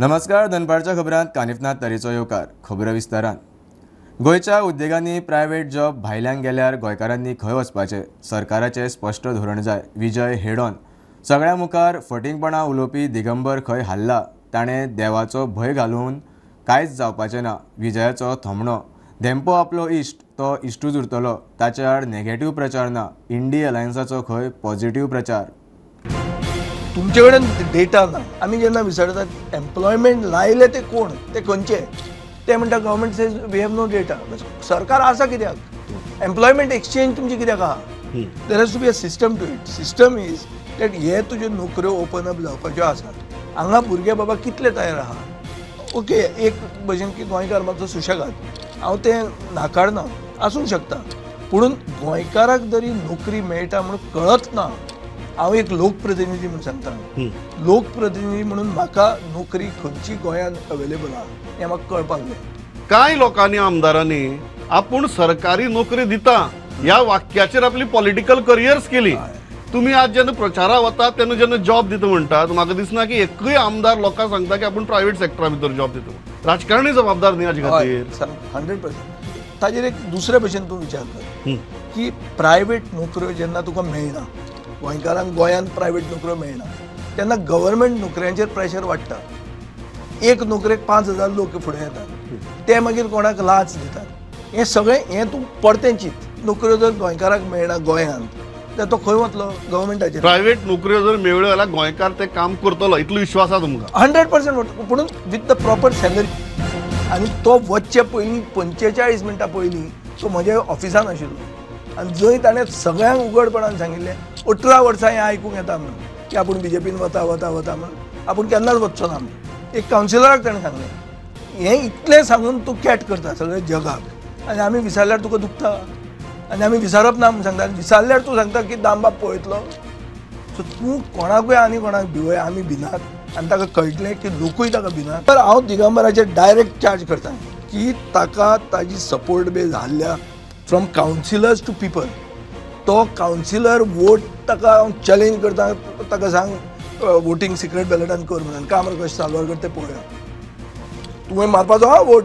नमस्कार, दनपारच्या खबरांत कानिफनाथ तरेचो येवकार. खबरो विस्तारान. गोंयच्या उद्देगांनी प्रायव्हेट जॉब भायल्यान गेल्यार गोंयकारांनी खंय वचपाचें? सरकाराचें स्पश्ट धोरण जाय. विजय हेडॉन. सगळ्या मुखार फटींगपणां उलोवपी दिगंबर खंय हाल्ला, ताणें देवाचो भंय घालून कांयच जावपाचें ना. विजयाचो थोमणो. धेंपो आपलो इश्ट, तो इश्टूच उरतलो, ताचे आड नेगेटीव प्रचार ना. इंडी अलायन्साचो खंय पॉझिटीव प्रचार. तुमचे कडेन डेटा ना. आमी जेन्ना विचारतात एम्प्लॉयमेंट लायले ते कोण, ते खंयचे, ते म्हणटा government says we have no data. सरकार आसा कित्याक? एम्प्लॉयमेंट एक्सचेंज तुमची कित्याक आहा? There has to be a system to it. System is that हे तुज्यो नोकऱ्यो ओपन अप जावपाच्यो आसात, हांगा भुरगे बाबा कितले तयार आहा. ओके, एक भशेन की गोंयकार मातसो सुशेगाद, हांव तें नाकारना, आसूंक शकता, पुणून गोंयकाराक जरी नोकरी मेळटा म्हणून कळत ना. हांव एक लोकप्रतिनिधी म्हणून सांगता, लोकप्रतिनिधी म्हणून म्हाका नोकरी खंयची गोंयांत अवेलेबल आहा हें म्हाका कळपाक जाय. कांय लोकांनी, आमदारांनी आपूण सरकारी नोकरी दिता ह्या वाक्याचेर आपली पॉलिटिकल करियर्स केली. तुम्ही आज जेन्ना प्रचारा वतात तेन्ना जेन्ना जॉब दिता म्हणटात, म्हाका दिसना की एकूय आमदार लोकांक सांगता की आपूण प्रायव्हेट सेक्टरा भितर जॉब दिता. राजकारणी जबाबदार न्ही हाजे खातीर. 100%. ताजेर एक दुसरे भशेन तूं विचार कर की प्रायव्हेट नोकऱ्यो जेन्ना तुका मेळना, गोंयकारांक गोंयांत प्रायव्हेट नोकऱ्यो मेळना, तेन्ना गव्हर्मेंट नोकऱ्यांचेर प्रेशर वाडटा. एक नोकरेक 5,000 लोक फुडें येतात, ते मागीर कोणाक लांच दितात. हें सगळें हें तूं परतें चिंत. नोकऱ्यो जर गोंयकाराक मेळना गोंयांत तर तो खंय वतलो? गव्हर्मेंटाचेर. प्रायव्हेट नोकऱ्यो जर मेळ्ळ्यो जाल्यार गोंयकार ते काम करतलो इतलो विश्वास आसा तुमकां? 100%. पूण विथ the proper salary. आनी तो वचचे पयलीं 45 मिनटां पयलीं तो म्हज्या ऑफिसान आशिल्लो आनी जंय ताणें सगळ्यांक उगडपणान सांगिल्लें 18 वर्सां हें आयकूंक येता म्हणून की आपूण बीजेपीन वता वता वता म्हणून, आपूण केन्नाच वचचो ना म्हणून. एक कावन्सिलराक ताणें सांगलें. हें इतलें सांगून तूं कॅट करता सगळ्या जगाक, आनी आमी विचारल्यार तुका दुखता, आनी आमी विचारप ना म्हूण सांगता, विचारल्यार तूं सांगता की दामबाब पळयतलो. सो तूं कोणाकूय आनी कोणाक भिवय, आमी भिनात आनी ताका कळटलें की लोकूय ताका भिनात. तर हांव दिगंबराचेर डायरेक्ट चार्ज करता की ताका ताजी सपोर्ट बेज हाडल्या फ्रॉम कावन्सिलर्स टू पिपल. तो कावन्सिलर वोट ताका हांव चॅलेंज करता, ताका सांग वोटींग सिक्रेट बॅलटान कर म्हणून, काम कशें साल्वार करता तें पळोवया, तुवें मारपाचो हा वोट.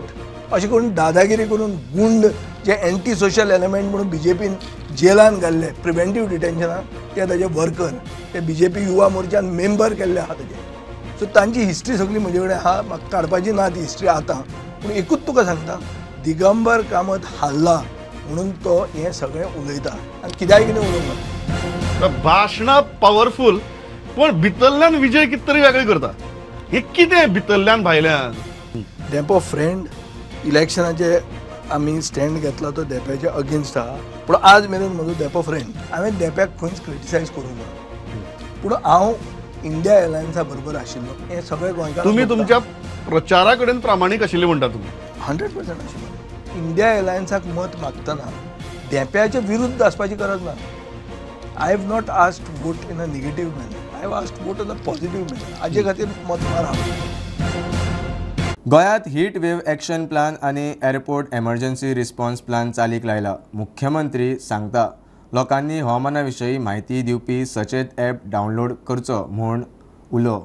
अशें करून दादागिरी करून गुंड जे एंटी सोशल एलिमेंट म्हणून बीजेपीन जेलान घाल्ले प्रिवेंटीव डिटेन्शनान, ते ताजे वर्कर, ते बीजेपी युवा मोर्चान मेंबर केल्ले आहा ताजे. सो तांची हिस्ट्री सगळी म्हजे कडेन आहा, म्हाका काडपाची ना ती हिस्ट्री आतां. पूण एकूच तुका सांगता, दिगंबर कामत हाल्ला म्हणून तो हें सगळें उलयता आनी कित्याक कितें उलोवंक ना. भाशणां पावरफूल, पूण भितरल्यान विजय कितें तरी वेगळें करता. हें कितें भितरल्यान भायल्यान? धेंपो फ्रेंड इलेक्शनाचे आमी स्टँड घेतला तो धेंप्याच्या अगेन्स्ट आहा, पूण आज मेरेन म्हजो धेंपो फ्रेंड. हांवें धेंप्याक खंयच क्रिटिसायज करूंक ना, पूण हांव इंडिया एलायन्सा बरोबर आशिल्लो. हें सगळें गोंयकार. तुमी तुमच्या प्रचारा कडेन प्रामाणीक आशिल्ले म्हणटा तुमी? 100% आशिल्लो. इंडिया एलायन्साक मत मागतना धेंप्याचे विरुद्ध आसपाची गरज ना. I have not asked vote in a negative manner, I have asked vote in a positive manner. हाजे खातीर मत मारा. गोंयांत हीट वेव एक्शन प्लान आनी एअरपोर्ट एमर्जन्सी रिस्पॉन्स प्लान चालीक लायला. मुख्यमंत्री सांगता लोकांनी हवामाना विशीं म्हायती दिवपी सचेत ॲप डावनलोड करचो म्हूण उलो.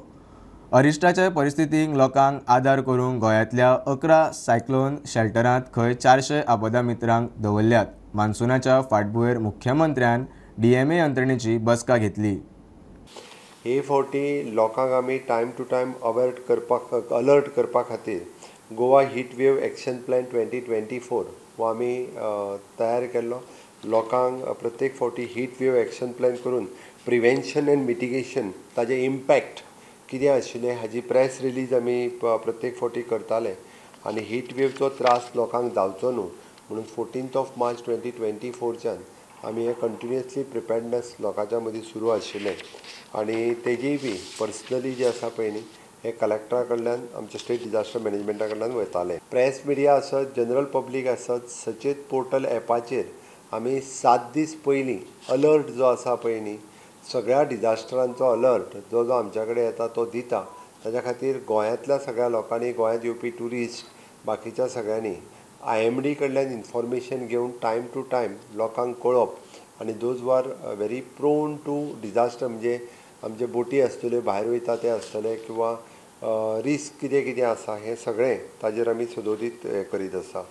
अरिश्टाचे परिस्थितीक लोकांक आदार करूंक गोंयांतल्या 11 सायक्लोन शेल्टरांत खंय 400 आपदा मित्रांक दवरल्यात. मान्सूनाच्या फाटभुंयेर मुख्यमंत्र्यान डीएमए यंत्रणेची बसका घेतली. हे फावटी लोकांक आमी टायम टू टायम अवेर करपाक, अलर्ट करपा खातीर Goa heat wave action plan 2024 हो आमी तयार केल्लो. लोकांक प्रत्येक फावटी हीट वेव एक्शन प्लॅन करून प्रिवेन्शन एंड मिटिगेशन ताजे इम्पॅक्ट कितें आशिल्लें हाजी प्रेस रिलीज आमी प्रत्येक फावटी करताले आनी हीट वेवचो त्रास लोकांक जावचो न्हू म्हणून 14 मार्च 2024च्यान आमी हें कंटिन्युअसली प्रिपेर्डनेस लोकांच्या मदीं सुरू आशिल्लें आनी तेजीय बी पर्सनली जे आसा पळय न्ही हे कलेक्टरा कडल्यान आमच्या स्टेट डिजास्टर मॅनेजमेंटा कडल्यान वयताले. प्रेस मिडिया आसत, जनरल पब्लीक आसत, सचेत पोर्टल एपाचेर आमी 7 दीस पयलीं अलर्ट जो आसा पळय न्ही सगळ्या डिजास्टरांचो अलर्ट जो जो आमच्या कडेन येता तो दिता. ताच्या खातीर गोंयांतल्या सगळ्या लोकांनी, गोंयांत येवपी ट्युरिस्ट, बाकीच्या सगळ्यांनी IMD कडल्यान इन्फॉर्मेशन घेवन टायम टू टायम लोकांक कळोवप आनी those are very prone to disaster म्हणजे आमचे बोटी आसतल्यो, भायर वयता ते आसतले किंवा रिस्क कितें कितें आसा हें सगळें ताजेर आमी सदोदीत करीत आसा.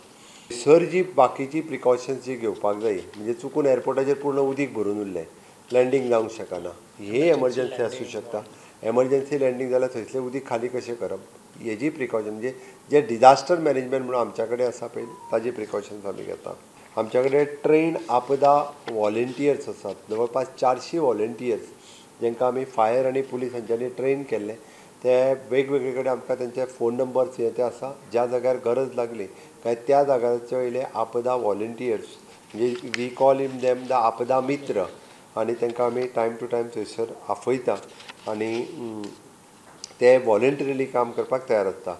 सर जी बाकीची प्रिकॉशन्स जी घेवपाक जाय म्हणजे चुकून एअरपोर्टाचेर पूर्ण उदीक भरून उरलें, लँडींग जावंक शकना, ही एमर्जन्सी आसूं शकता. एमर्जन्सी लँडींग जाल्यार थंयसलें उदीक खाली कशें करप हेजी प्रिकॉशन म्हणजे जे डिजास्टर मॅनेजमेंट म्हणून आमच्या कडेन आसा पळय ताजी प्रिकॉशन्स आमी घेता. आमच्या कडेन ट्रेन आपदा वॉलेंटियर्स आसात, जवळपास 400 वॉलेंटियर्स जांकां आमी फायर आनी पुलीस हांच्यांनी ट्रेन केल्ले. ते वेगवेगळे कडेन आमकां तेंचे फोन नंबर्स हे ते आसा, ज्या जाग्यार गरज लागली काय त्या जाग्याचे वयले आपदा वॉलेंटियर्स म्हणजे we call him them the आपदा मित्र आनी तांकां आमी टायम टू टायम थंयसर आफयता आनी ते वॉलेंटरीली काम करपाक तयार आसता.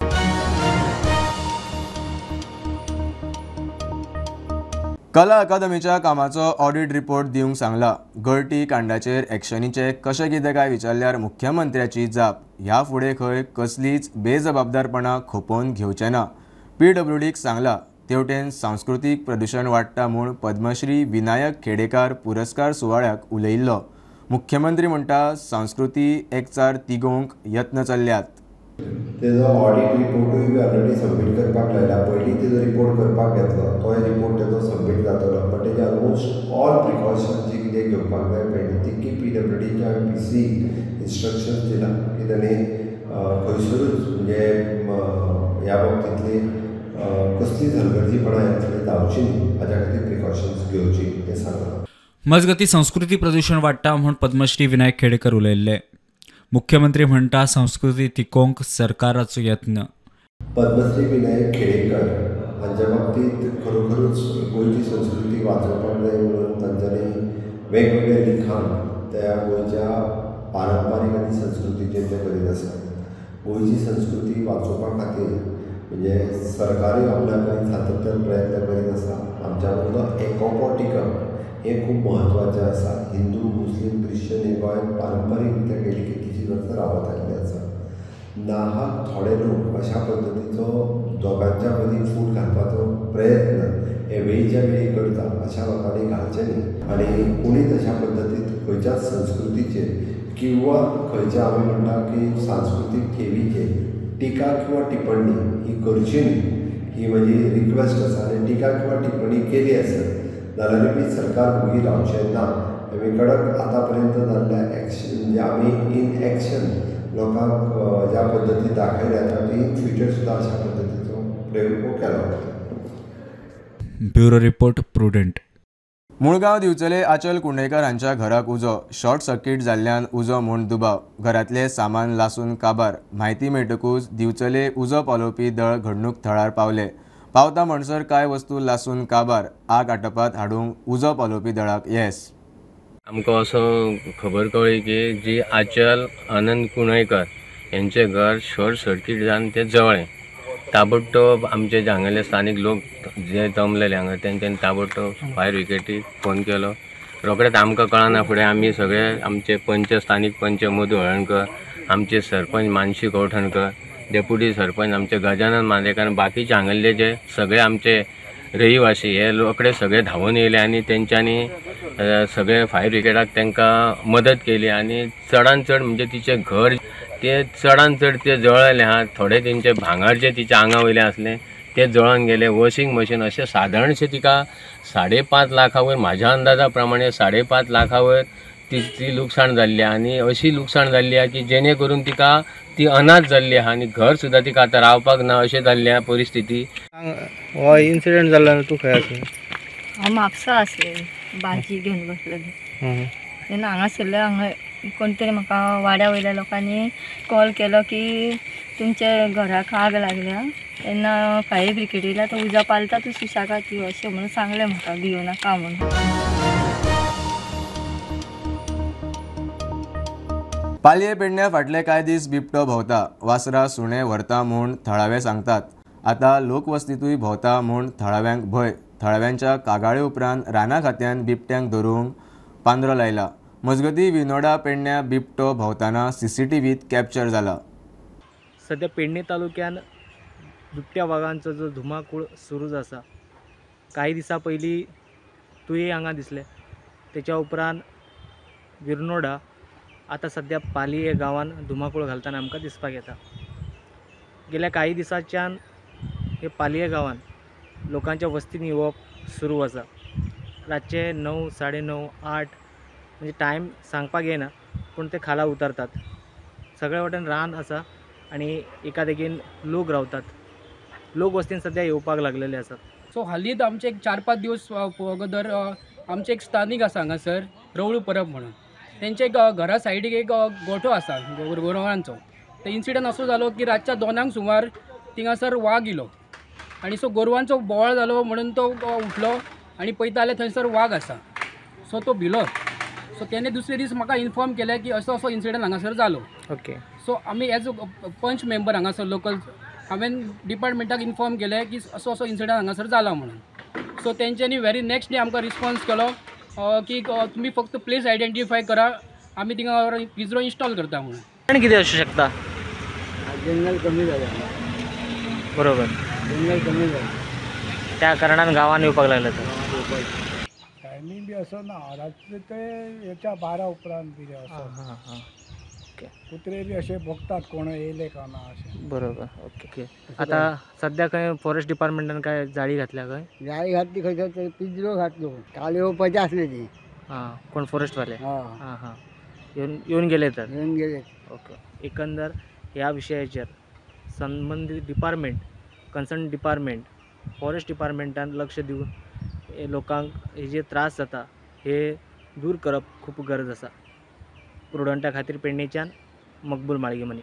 कला अकादमीच्या कामाचो ऑडिट रिपोर्ट दिवंक सांगला. गळटी कांडाचेर एक्शनीचे कशें कितें काय विचारल्यार मुख्यमंत्र्याची जाप, ह्या फुडें खंय कसलीच बेजबाबदारपणां खोपोवन घेवचे ना. पीडब्ल्यूडीक सांगला. तेवटेन सांस्कृतीक प्रदूशण वाडटा म्हूण पद्मश्री विनायक खेडेकार पुरस्कार सुवाळ्याक उलयिल्लो. मुख्यमंत्री म्हणटा संस्कृती एकचार तिगोवंक यत्न चल्ल्यात. तेजो ऑडिट रिपोर्टूय बी ऑलरेडी सबमीट करपाक लायला. पयलीं तेजो रिपोर्ट करपाक घेतलो, तोय रिपोर्ट तेजो सबमीट जातलो. बट तेजे ऑलमोस्ट ऑल प्रिकॉशन्स जी कितें घेवपाक जाय पळय ती पीडब्ल्यूडीच्या हांवें पी सी इन्स्ट्रक्शन्स दिला की ताणें खंयसरूच म्हणजे ह्या बाबतींतली कसलीच हलगर्जीपणां ह्या जावची न्ही हाज्या खातीर प्रिकॉशन्स घेवची हें सांगलां. मजगती संस्कृती प्रदूशण वाडटा म्हूण पद्मश्री विनायक खेडेकर उलयल्ले. मुख्यमंत्री म्हणटा संस्कृती तिगोवंक सरकाराचो यत्न. पद्मश्री विनायक खेडेकर हांच्या बाबतींत खरोखरूच गोंयची संस्कृती वाचोवपाक जाय म्हणून तांच्यांनी वेगवेगळे लिखाण त्या गोंयच्या पारंपारीक आनी संस्कृतीचेर ते करीत आसात. गोंयची संस्कृती वाचोवपा खातीर म्हणजे सरकारूय आपल्या कडेन सातत्यान प्रयत्न करीत आसा. आमच्या मदलो एकोपो टिकप हें खूब म्हत्वाचें आसा. हिंदू मुस्लीम क्रिश्चन हे गोंयांत पारंपारीक रित्या गेली कितलीशीं वर्सां रावत आयिल्ले आसा. नाहक थोडे लोक अशा पद्दतीचो दोगांच्या मदीं फूट घालपाचो प्रयत्न हे वेळच्या वेळी करता, अशा लोकांनी घालचें न्ही आनी कोणीच अशा पद्दतीन खंयच्याच संस्कृतीचेर किंवा खंयच्या आमी म्हणटा की सांस्कृतीक ठेवीचेर टिका किंवा टिप्पणी ही करची न्ही ही म्हजी रिक्वेस्ट आसा. आनी टिका किंवा टिप्पणी केली आसत जाल्यार बी सरकार वोगी रावचें ना. आमी कडक आतां पर्यंत जाल्ल्या एक्शन म्हणजे आमी इन एक्शन लोकांक ज्या पद्दतीन दाखयल्या तातूंत इन फ्युचर सुद्दां अशा पद्दतीचो प्रयोग केला वता. Bureau report, Prudent. Mulgaon Divchale Achal Kundekar हांच्या घराक उजो. शॉर्ट सर्किट जाल्ल्यान उजो म्हूण दुबाव. घरांतलें सामान लासून काबार. म्हायती मेळटकूच दिवचले उजो पालोवपी दळ घडणूक थळार पावले. पावता म्हणसर कांय वस्तू लासून काबार. आग आटपात हाडूंक उजो पालोवपी दळाक येस. आमकां असो खबर कळ्ळी की जी आचल आनंद कुणयकर यांचें घर शॉर्ट सर्किट जावन तें जळ्ळें. ताबडतोब आमचे जे हांगासरले स्थानीक लोक जे जमलेले हांगा तेंच्यांनी ताबडतोब फायर ब्रिगेडीक फोन केलो. रोखडेच आमकां कळना फुडें आमी सगळे आमचे पंच स्थानीक पंच मधू हळणकर, आमचे सरपंच मानशी कवठणकर, डेप्युटी सरपंच आमचे गजानन मांद्रेकर, बाकीचे हांगासरले जे सगळे आमचे रहिवासी हे रोखडे सगळे धांवून येयले आनी तेंच्यांनी सगळे फायर ब्रिगेडाक तांकां मदत केली आनी चडान चड म्हणजे तिचें घर ते चडान चड ते जळ्ळेले आहा. थोडे तेंचे भांगर जे तिच्या आंगा वयले आसले ते जळोन गेले. वॉशिंग मशीन अशें सादारणशें तिका 5.5 लाखा वयर म्हाज्या अंदाजा प्रमाणे 5.5 लाखा वयर ती लुकसाण जाल्ली आनी अशी लुकसाण जाल्ली आहा की जेणे करून तिका ती अनाथ जाल्ली आहा आनी घर सुद्दां तिका आतां रावपाक ना अशें जाल्लें आहा परिस्थिती. हो इन्सिडंट जाल्लो तूं खंय आसलें? हांव म्हापसा आसलें, भाजी घेवन बसलेलें तेन्ना हांगासरले हांगा कोण तरी म्हाका वाड्या वयल्या लोकांनी कॉल केलो की तुमच्या घराक आग लागल्या तेन्ना फायर ब्रिगेड येयल्या तो उजो पालता तूं सुशेगाद यो अशें म्हणून सांगलें म्हाका, भियो नाका म्हणून. पालये पेडण्या फाटले कांय दीस बिबटो भोंवता, वासरां सुणे व्हरता म्हूण थळावे सांगतात. आतां लोकवस्तींतूय भोंवता म्हूण थळाव्यांक भंय. थळाव्यांच्या कागाळे उपरांत राना खात्यान बिबट्यांक धरूंक पांदरो लायला. मजगतीं विनोडा पेडण्या बिबटो भोंवतना सीसीटीव्हीत कॅप्चर जाला. सध्या पेडणे तालुक्यान बिबट्या वागांचो जो धुमाकूळ सुरूच आसा. कांय दिसां पयलीं तुये हांगा दिसले, तेच्या उपरांत विरनोडा, आतां सध्या पालये गांवान धुमाकूळ घालतना आमकां दिसपाक येता. गेल्या काही दिसांच्यान हे पालये गांवान लोकांच्या वस्तीन येवप सुरू आसा. रातचे 9, 9:30, 8 म्हणजे टायम सांगपाक येना, पूण ते खाला उतरतात. सगळे वटेन रान आसा आनी एका देगेन लोक रावतात. लोक वस्तीन सद्या येवपाक लागलेले आसात. सो हालींच आमचे एक 4-5 दिवस अगोदर आमचे एक स्थानीक आसा हांगासर रवळू परब म्हणून, तेंचे एक घरा सायडीक एक गोठो आसा गोरवांचो. ते इन्सिडंट असो जालो की रातच्या 2 सुमार थिंगासर वाग येयलो आनी सो गोरवांचो बोवाळ जालो म्हणून तो उठलो आनी पळयता जाल्यार थंयसर वाग आसा. सो तो भिलो. सो तेणे दुसरे दीस म्हाका इन्फॉर्म केलें की असो असो इन्सिडंट हांगासर जालो. ओके. सो आमी एज अ पंच मेंबर हांगासर लोकल हांवें डिपार्टमेंटाक इन्फॉर्म केलें की असो असो इन्सिडंट हांगासर जाला म्हणून. सो तेंच्यांनी व्हेरी नेक्स्ट डे आमकां रिस्पॉन्स केलो की तुमी फक्त प्लेस आयडेंटिफाय करा, आमी थिंगा पिंजरो इन्स्टॉल करता म्हणून. आनी कितें आसूं शकता? जंगल कमी जालें. बरोबर, जंगल कमी जालें त्या कारणान गांवान येवपाक लागले. टायमींग बी असो ना, रातचे ते हेच्या 12 उपरांत कितें असो. कुत्रे बी अशे भोंकतात कोण येयले काय ना अशें. बरोबर. ओके. आतां सद्या खंय फॉरेस्ट डिपार्टमेंटान काय जाळी घातल्या? खंय जाळी घातली, खंय पिंजरो घातलो. काल येवपाची आसले ती. हां, कोण फॉरेस्टवाले? हां हां, येवन गेले तर? येवन गेले. ओके. एकंदर ह्या विशयाचेर संबंदीत डिपार्टमेंट, कन्सर्न डिपार्टमेंट, फॉरेस्ट डिपार्टमेंटान लक्ष दिवन लोकांक हे जे त्रास जाता हे दूर करप खूब गरज आसा. प्रुडंटा खातीर पेडणेच्यान मकबूल माळगेमनी.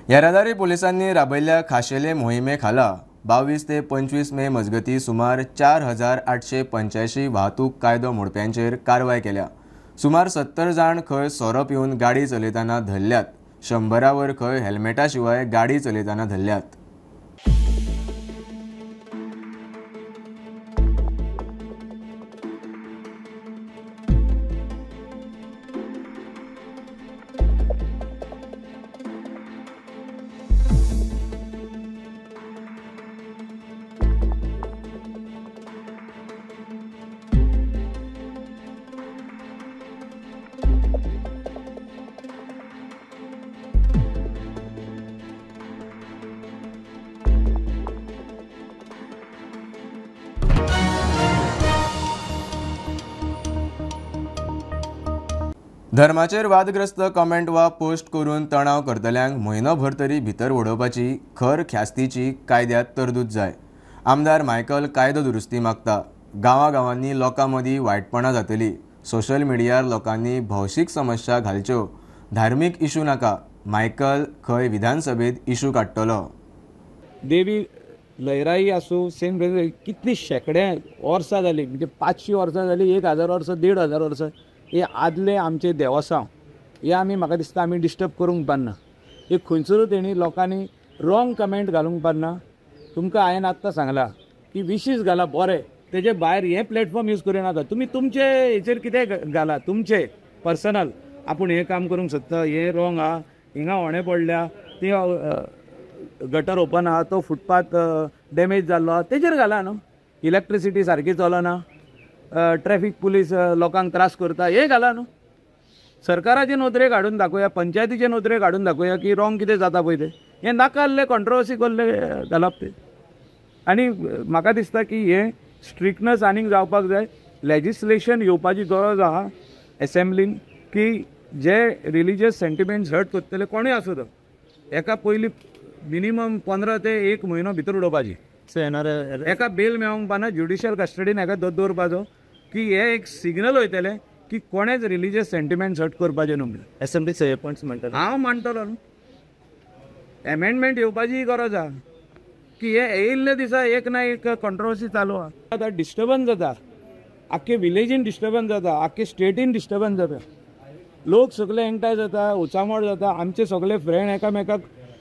येरादारी पुलिसांनी राबयल्ल्या खाशेले मोहिमे खाला 22 ते 25 मे मजगती सुमार 4885 वाहतूक कायदो मोडप्यांचेर कारवाय केल्या. सुमार 70 जाण खंय सोरो पिवन गाडी चलयतना धरल्यात. 100 वर खंय हेल्मेटा शिवाय गाडी चलयतना धरल्यात. धर्माचेर वादग्रस्त कमेंट वा पोस्ट करून तणाव करतल्यांक म्हयनोभर तरी भितर उडोवपाची खर ख्यास्तीची कायद्यात तरतूद जाय. आमदार मायकल कायदो दुरुस्ती मागता. गांवागांवांनी लोकां मदीं वायटपणां जातली. सोशल मिडियार लोकांनी भौशीक समस्या घालच्यो, धार्मीक इशू नाका. मायकल खंय विधानसभेत इशू काडटलो. देवी लयराई आसूं, सेम कितली शेंकडे वर्सां जाली, म्हणजे 500 वर्सां जाली, 1000 वर्सां, 1500 वर्सां हे आदले आमचे देवसांव हे आमी म्हाका दिसता आमी डिस्टर्ब करूंक पारना. हे खंयसरूच तेणी लोकांनी रॉंग कमेंट घालूंक पारना. तुमकां हांवें आत्तां सांगलां की विशीस घाला बरें, तेजे भायर हे प्लॅटफॉर्म यूज करूं नाका. तुमी तुमचे हेचेर कितें घाला, तुमचे पर्सनल आपूण हें काम करूंक सोदता, हें रॉंग आहा, हिंगा होणे पडल्या, ती गटर ओपन आहा, तो फुटपाथ डॅमेज जाल्लो आहा, तेजेर घाला न्हू. इलेक्ट्रिसिटी सारकी चलना, ट्रॅफिक पुलीस लोकांक त्रास करता, हे घाला न्हू. सरकाराचे नदरेक हाडून दाखोवया, पंचायतीचे नदरेक हाडून दाखोवया की रॉंग कितें जाता पळय तें. हें नाका आहले कॉन्ट्रोवर्सी कसले घालप तें. आनी म्हाका दिसता की हें स्ट्रिक्टनस आनीक जावपाक जाय. लेजिस्लेशन येवपाची गरज आहा एसेंब्लीन की जे रिलीजियस सेंटिमेंट्स हर्ट करतले कोणूय आसूं तो, एका पयलीं मिनिमम 15 ते 1 म्हयनो भितर उडोवपाची. एका बेल मेळोंक पाना, ज्युडिशियल कस्टडीन एका दवरपाचो की हे एक सिग्नल वयतलें की कोणेच रिलीजियस सेंटिमेंट्स हर्ट करपाचें न्हू. एसेंब्ली सगळे पॉयंट्स म्हणटा हांव मानतलो न्हू. एमेंडमेंट येवपाची गरज आहा की हे येयल्ले दिसा एक ना एक कॉन्ट्रोवर्सी चालू आहा. आतां डिस्टर्बन्स जाता, आख्खे विलेजीन डिस्टर्बन्स जाता, आख्खे स्टेटीन डिस्टर्बन्स जाता, लोक सगळे एकठांय जाता, उचामोड जाता, आमचे सगळे फ्रेंड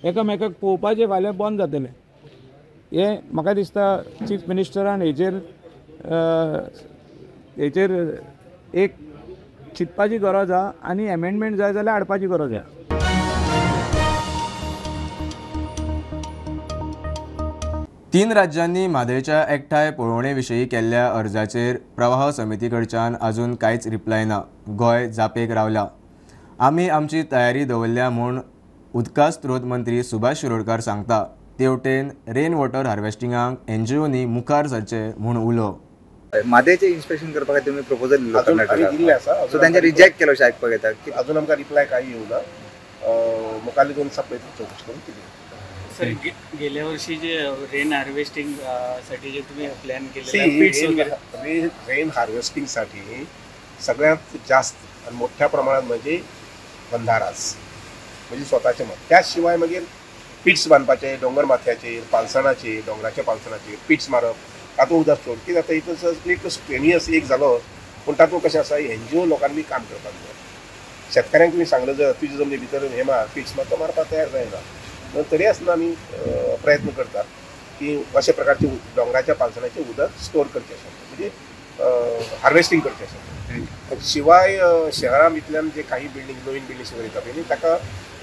एकामेकाक पळोवपाचें फाल्यां बंद जातलें. हें म्हाका दिसता चीफ मिनिस्टरान हेचेर हेचेर एक चिंतपाची गरज आहा आनी एमेंडमेंट जाय जाल्यार हाडपाची गरज आहा. 3 राज्यांनी म्हादयच्या एकठांय पळोवणे विशीं केल्ल्या अर्जाचेर प्रवाह समिती कडच्यान अजून कांयच रिप्लाय ना. गोंय जापेक रावला. आमी आमची तयारी दवरल्या म्हूण उदका स्त्रोत मंत्री सुभाष शिरोडकार सांगता. तेवटेन रेन वॉटर हार्वेस्टिंगाक एनजीओनी मुखार सरचें म्हूण उलो. मादेचे इन्स्पेक्शन करपा खातीर तुमी प्रपोजल दिल्लो कर्नाटकाक, सो तांचे रिजेक्ट केलो अशें आयकपाक येता. अजून आमकां रिप्लाय कांय येवना, मुखारली 2 दिसां पळयतले चवकशी करून कितें. सर, गेल्या वर्षी जे रेन हार्वेस्टिंग साठी जे तुम्ही प्लॅन केलेला, रेन हार्वेस्टिंगसाठी सगळ्यात जास्त आणि मोठ्या प्रमाणात म्हणजे बंधारास, म्हणजे स्वतःचे मत. त्याशिवाय मागीर पिट्स बांदपाचे दोंगर माथ्याचेर, पालसणाचेर, डोंगराच्या पालसणाचेर पिट्स मारप, तातूंत उदक स्टोर कितें जाता. इतलो एक स्ट्रेनियस एक जालो पूण तातूंत कशें आसा, एनजीओ लोकांनी बी काम करपाक जाय. शेतकाऱ्यांक तुमी सांगलें जर तुजी जमनी भितर हें मार पिट्स मार, तो मारपाक तयार जायना. तरी आसतना आमी प्रयत्न करतात की अशा प्रकारचे दोंगराच्या पालसणाचें उदक स्टोर करचें अशें, म्हणजे हार्वेस्टिंग करचें अशें. शिवाय शहरां भितरल्यान जे काही बिल्डींग, नवीन बिल्डिंग्स वगैरे येता पळय न्ही, ताका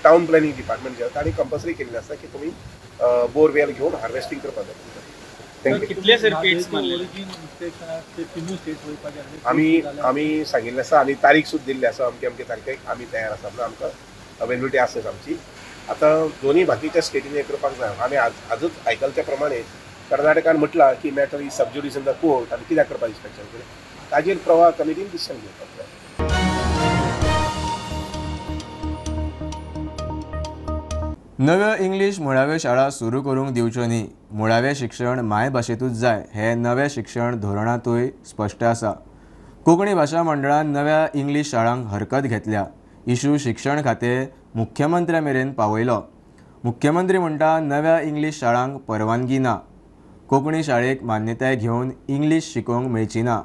टावन प्लॅनिंग डिपार्टमेंट जे आसा तांणी कंपल्सरी केल्लें आसता की तुमी बोरवेल घेवन हार्वेस्टिंग करपाक जाय. कितले सर पिट्स मारले आमी आमी सांगिल्लें आसा आनी तारीख सुद्दां दिल्ली आसा, अमके अमके तारखेक आमी तयार आसा म्हणून आमकां अवेलेबिलिटी आसा आमची. आतां दोनूय बाकीच्या स्टेटींनी हें करपाक जाय. आमी आजूच आयकले त्या प्रमाणे कर्नाटकान म्हटलां की matter is sub judice in the court आनी कित्याक करपाक इन्स्पेक्शन केलें, ताजेर प्रवाह कमिटीन डिसिशन घेवपाक जाय. नव्यो इंग्लीश मुळाव्यो शाळा सुरू करूंक दिवच्यो न्ही. मुळावें शिक्षण मायभाशेंतूच जाय हें नवें शिक्षण धोरणांतूय स्पश्ट आसा. कोंकणी भाशा मंडळान नव्या इंग्लीश शाळांक हरकत घेतल्या. इशू शिक्षण खातें मुख्यमंत्र्या मेरेन पावयलो. मुख्यमंत्री म्हणटा नव्या इंग्लीश शाळांक परवानगी ना. कोंकणी शाळेक मान्यताय घेवन इंग्लीश शिकोवंक मेळची ना.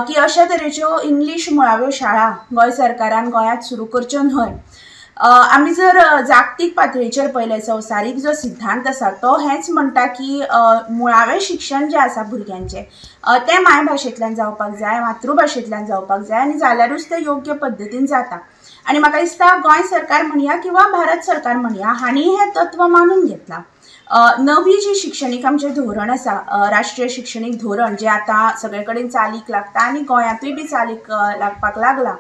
की अशा तरेच्यो इंग्लीश मुळाव्यो शाळा गोंय सरकारान गोंयांत सुरू करच्यो न्हय. आमी जर जागतीक पातळीचेर पळयलें, संवसारीक जो सिद्धांत आसा तो हेंच म्हणटा की मुळावें शिक्षण जें आसा भुरग्यांचें तें मायभाशेंतल्यान जावपाक जाय, मातृभाशेंतल्यान जावपाक जाय आनी जाल्यारूच तें योग्य पद्दतीन जाता. आनी म्हाका दिसता गोंय सरकार म्हणया किंवा भारत सरकार म्हणया हांणी हें तत्व मानून घेतलां. नवी जी शिक्षणीक आमचें धोरण आसा, राष्ट्रीय शिक्षणीक धोरण जें आतां सगळे कडेन चालीक लागता आनी गोंयांतूय बी चालीक लागपाक लागलां,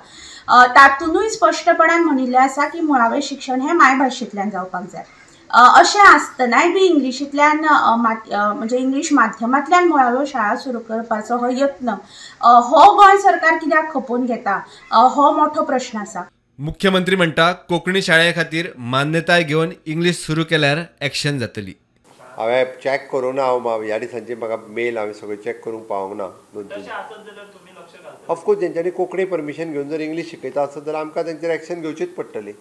तातूंतूय स्पश्टपणान म्हणिल्लें आसा की मुळावें शिक्षण हें मायभाशेंतल्यान जावपाक जाय. अशें आसतनाय बी इंग्लिशींतल्यान म्हणजे इंग्लीश माध्यमांतल्यान मुळाव्यो शाळा सुरू करपाचो हो यत्न हो गोंय सरकार कित्याक खपोवन घेता हो मोठो प्रश्न आसा. मुख्यमंत्री म्हणटा कोंकणी शाळे खातीर मान्यताय घेवन इंग्लीश सुरू केल्यार एक्शन जातली. हांवें चॅक करूं ना, हांव ह्या दिसांची म्हाका मेल हांवें सगळें चॅक करूंक पावूंक ना. 2-3 ऑफकोर्स तेंच्यांनी कोंकणी परमिशन घेवन जर इंग्लीश शिकयता आसत जाल्यार आमकां तेंचेर एक्शन घेवचीच पडटली.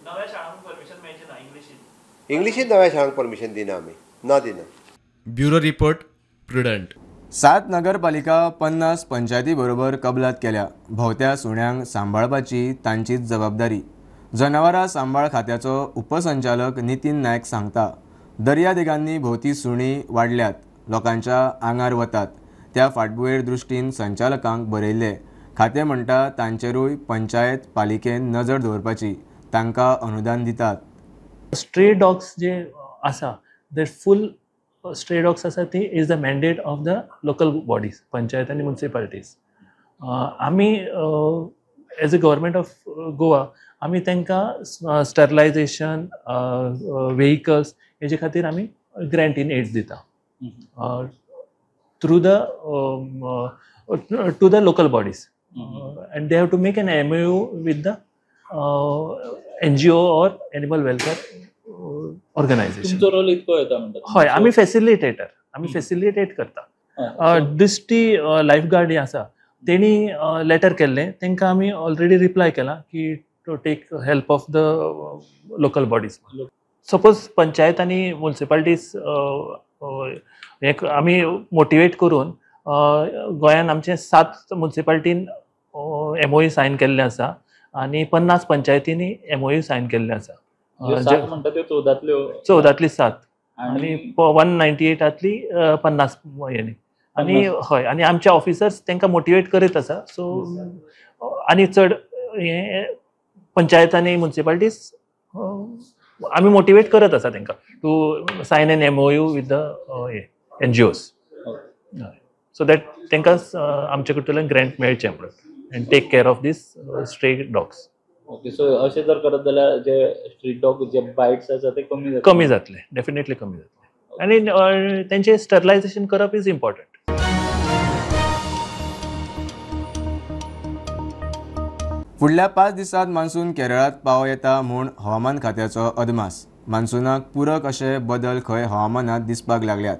इंग्लिशींत नव्या शाळांक परमिशन दिना आमी, ना दिना. Bureau report, Prudent. 7 नगरपालिका 50 पंचायती बरोबर कबलात केल्या. भोवत्या सुण्यांक सांबाळपाची तांचीच जबाबदारी. जनावरां सांबाळ खात्याचो उपसंचालक नितीन नायक सांगता, दर्यादेगांनी भोवती सुणी वाडल्यात, लोकांच्या आंगार वतात. त्या फाटभुंयेर दृश्टीन संचालकांक बरयल्लें. खातें म्हणटा तांचेरूय पंचायत पालिकेन नजर दवरपाची, तांकां अनुदान दितात. स्ट्रे डॉग्स जे आसा, ते फूल स्ट्रे डॉग्स आसा ती is the mandate of the local bodies, panchayat आनी मुन्सिपालिटीज. आमी as a government of Goa आमी तांकां स्टरलायजेशन व्हेकल्स हेजे खातीर आमी ग्रँट इन एड्स दिता through the to the local bodies, and they have to make an MOU with the NGO or animal welfare organization. तुमचो role इतको येता म्हणटा? हय, आमी फॅसिलिटेटर, आमी फॅसिलिटेट करता. डिस्ट्री लायफ गार्ड जे आसा तेणी लेटर केल्लें, तांकां आमी ऑलरेडी रिप्लाय केला की to take help of the local bodies. Suppose panchayat आनी मुन्सिपालिटीज हे आमी मोटिवेट करून गोंयान आमचे 7 मुन्सिपालिटीन MOU sign केल्ले आसा आनी 50 पंचायतींनी MOU sign केल्ले आसा. 7 म्हणटा त्यो 14तल्यो? 14तली 7 आनी 198तली 50 हेणी. आनी हय, आनी आमचे ऑफिसर्स तांकां मोटिवेट करीत आसा. सो आनी चड हे पंचायत आनी मुन्सिपालिटीज आमी मोटिवेट करत आसा तांकां to sign an MOU with the NGOs, so that तांकां आमचे कडल्यान ग्रँट मेळचें म्हणून and take care of these stray dogs. Okay, so अशें जर करत जाल्यार जे स्ट्रीट डॉग जे बायट्स आसा ते कमी जातले. कमी जातले, डेफिनेटली कमी जातले. आनी तेंचे स्टरलायझेशन करप is important. फुडल्या 5 दिसांत मान्सून केरळांत पावो येता म्हूण हवामान खात्याचो अदमास. मान्सूनाक पूरक अशे बदल खंय हवामानांत दिसपाक लागल्यात.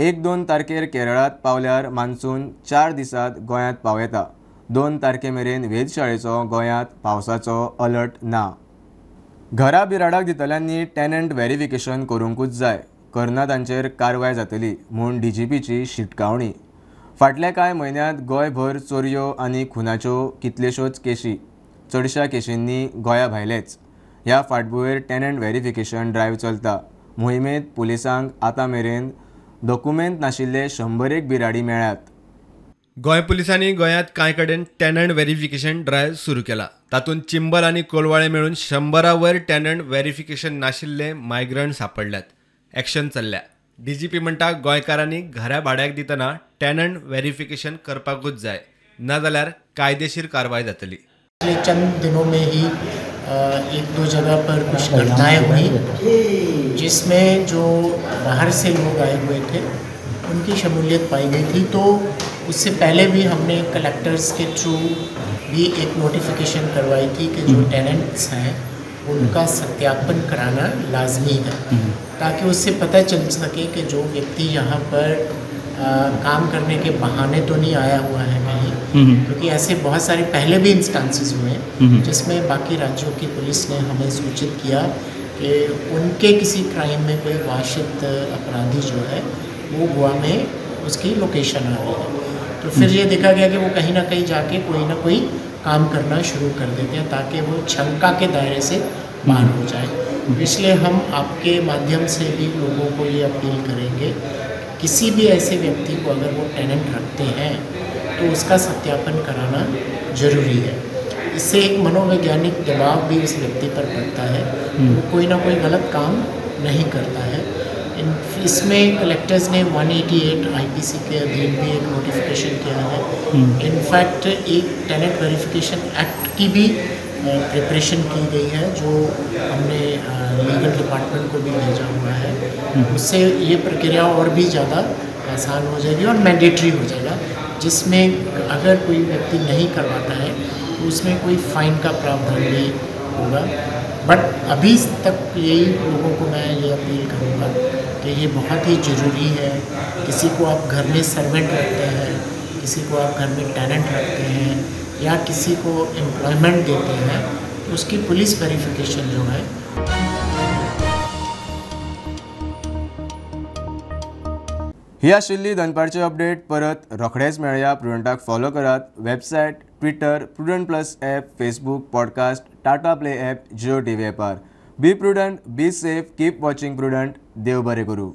1-2 तारखेर केरळांत पावल्यार मान्सून 4 दिसांत गोंयांत पावं येता. 2 तारखे मेरेन वेधशाळेचो गोंयांत पावसाचो अलर्ट ना. घरा बिराडाक दितल्यांनी टॅनंट व्हेरिफिकेशन करूंकूच जाय, करना तांचेर कारवाय जातली म्हूण डीजीपीची शिटकावणी. फाटल्या कांय म्हयन्यांत गोंयभर चोरयो आनी खुनाच्यो कितल्योश्योच केशी, चडश्या केशींनी गोंया भायलेच. ह्या फाटभुंयेर टॅनंट व्हेरिफिकेशन ड्रायव्ह चलता. मोहिमेंत पुलिसांक आतां मेरेन दोकुमेंत नाशिल्ले 101 बिराडी मेळ्ळ्यात. गोंय पुलिसांनी गोंयांत कांय कडेन टॅनंट व्हेरिफिकेशन ड्रायव्ह सुरू केला. तातूंत चिंबल आनी कोलवाळे मेळून 100 वयर टॅनंट व्हेरिफिकेशन नाशिल्ले मायग्रंट सांपडल्यात. एक्शन चल्ल्या. डीजीपी म्हणटा गोंयकारांनी घरा भाड्याक दितना टॅनंट व्हेरिफिकेशन करपाकूच जाय, नाजाल्यार कायदेशीर कारवाय जातली. पिछले चंद दिनों में ही 1-2 जगह पर कुछ घटनाएं हुई जिसमें जो बाहर से लोग आए हुए थे उनकी शमूलियत पाई गई थी। तो उससे पहले भी हमने कलेक्टर्स के थ्रू भी एक नोटिफिकेशन करवाई थी कि जो टेनेंट्स हैं उनका सत्यापन कराना लाजमी है, ताकि उससे पता चल सके कि जो व्यक्ति यहाँ पर काम करने के बहाने तो नहीं आया हुआ है कहीं, क्योंकि ऐसे बहुत सारे पहले भी इंस्टांसेस हुए जिसमें बाकी राज्यों की पुलिस ने हमें सूचित किया कि उनके किसी क्राइम में कोई वांछित अपराधी जो है वो गोवा में उसकी लोकेशन आ रही है। तो फिर ये देखा गया कि वो कहीं ना कहीं जाके कोई ना कोई काम करना शुरू कर देते हैं ताकि वो शंका के दायरे से बाहर हो जाए। इसलिए हम आपके माध्यम से भी लोगों को ये अपील करेंगे, किसी भी ऐसे व्यक्ति को अगर वो टेनेंट रखते हैं तो उसका सत्यापन कराना ज़रूरी है। इससे एक मनोवैज्ञानिक दबाव भी उस व्यक्ति पर पड़ता है, वो कोई ना कोई गलत काम नहीं करता है। इसमें कलेक्टर्स ने 188 आईपीसी के अधीन भी एक नोटिफिकेशन किया है। इनफैक्ट एक टेनेंट वेरिफिकेशन एक्ट की भी प्रिपरेशन की गई है जो हमने लीगल डिपार्टमेंट को भी भेजा हुआ है। उससे ये प्रक्रिया और भी ज़्यादा आसान हो जाएगी और मैंडेटरी हो जाएगा, जिसमें अगर कोई व्यक्ति नहीं करवाता है तो उसमें कोई फ़ाइन का प्रावधान भी होगा। बट अभी तक यही लोगों को मैं ये अपील करूँगा कि ये बहुत ही ज़रूरी है। किसी को आप घर में सर्वेंट रखते हैं, किसी को आप घर में टेनेंट रखते हैं या किसी को एम्प्लॉयमेंट देते हैं, तो उसकी पुलिस वेरिफिकेशन जो है। ही आशिल्ली दनपारची अपडेट. परत रोखडेच मेळया. प्रुडंटाक फॉलो करात. Website, Twitter, Prudent plus app, Facebook, podcast, Tata Play app, Jio TV ॲपार. Be prudent, be safe, keep watching Prudent. देव बरें करूं.